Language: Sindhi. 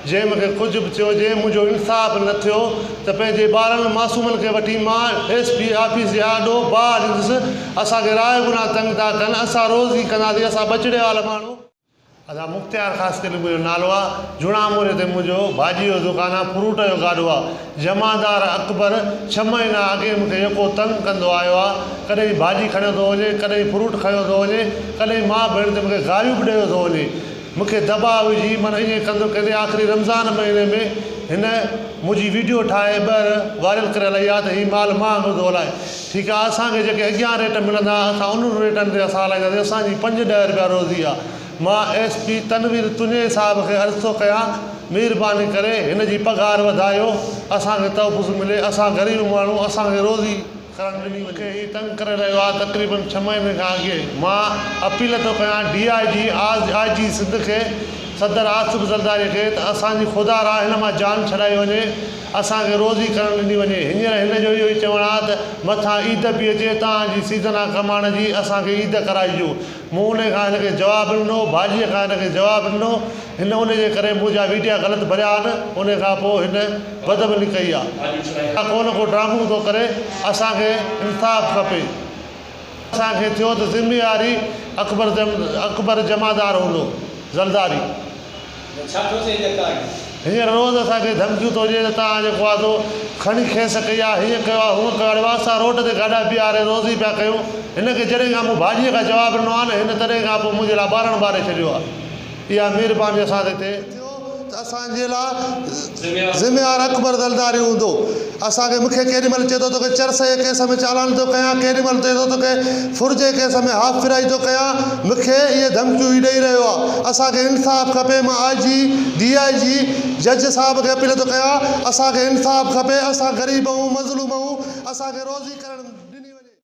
جنهن مون کي ڪجهه به ٿيو جي منهنجو انصاف نه ٿيو ته پنهنجي ٻارن معصومن کي وٺي مان ايس پي آفيس جي آڏو باهه ڏيندس اسان کي راء گناهه تنگ ٿا ڪن اسان روزي ڪنداسين اسان ٻچڙي وارا ماڻهو ادا مختيار خاصخيلي منهنجو نالو آ جوڻا موري تي منهنجو ڀاڄي جو دڪان آ فروٽ جو گاڏو آ جمعدار اڪبر ڇهه مهينا اڳي مونکي يڪو تنگ ڪندو آيو آ ڪڏهن ڀاڄي کڻيو ٿو وڃي ڪڏهن فروٽ کنيو ٿو وڃي ڪڏهن ماء ڀيڻ تي مونکي گاريون به ڏيو ٿو وڃي مونکي دٻاء وجهي من ائين ڪندو ڪندي آخري رمضان مهيني ۾ هن منهنجي ويڊيو ٺاهي ٻهر وائرل ڪري هلائي آ ته هي مال مهانگو ٿو هلائي ٺيڪ آ اسان کي جيڪي اڳيان ريٽ ملندا اسان انهن ريٽن تي اسان هلائينداسين اسان جي پنج ڏهه رپيا روزي آ مان ايس پي تنوير تنيي صاحب کي عرض ٿو ڪيان مهرباني ڪري هن جي پگهار وڌايو اسان کي تحفظ ملي اسان غريب ماڻهو اسان کي روزي ڪرڻ ڏني وڃي. کي هي تنگ ڪري رهيو آهي تقريبن ڇهه مهيني کان اڳي مان اپيل ٿو ڪيان ڊي I جي آء جي سنڌ کي صدر آصف زرداري کي ته اسان جي خدا را هن مان جان ڇڏائي وڃي اسان کي روزي ڪرڻ ڏني وڃي هينئر هن جو اهو ئي چوڻ آهي ته مٿان عيد پئي اچي توهان جي سيزن آ ڪمائڻ جي اسان کي عيد ڪرائجو مون انهي کان هن کي جواب ڏنو، ڀاڄيء کان هن کي جواب ڏنو، هن انهي جي ڪري منهنجا ويڊيا غلط ڀريا آهن، انهي کان پوء هن بدعملي ڪئي آهي. ڪو نه ڪو ڊرامو ٿو ڪري، اسان کي انصاف کپي. اسان کي ٿيو ته ذميواري اڪبر اڪبر جمعدار هوندو، زرداري. ڇا ٿو چئي ته ڪاڄ. هينئر روز اسان کي ڌمڪيون ٿو ڏئي ته توهان جيڪو آهي سو کڻي کيس ڪئي آهي، هيئن ڪيو آهي، هونئن ڪيو آهي، اڙي واهه اسان روڊ تي گاڏا بيهاري روزي پيا ڪيون، هن کي جڏهن کان مون ڀاڄيء کان جواب ڏنو آهي نه هن تڏهن کان پوء منهنجي لاء ٻارڻ ٻاري ڇڏيو آهي. اها مهرباني اسان تي ٿئي. ٿيو ته اسان جي لاء ذميوار اڪبر زرداري هوندو. اسان کي مونکي ڪيڏي مهل چئي ٿو توکي چرس جي ڪيس ۾ چالان ٿو ڪيان ڪيڏي مهل چئي ٿو توکي ڦر جي ڪيس ۾ هاف فرائي ٿو ڪيان مونکي اهي ڌمڪيون هي ڏئي رهيو آ اسان کي انصاف کپي مان آء جي ڊي I جي جج صاحب کي اپيل ٿو ڪيان اسان کي انصاف کپي اسان غريب آهون مظلوم آهون اسان کي روزي ڪرڻ.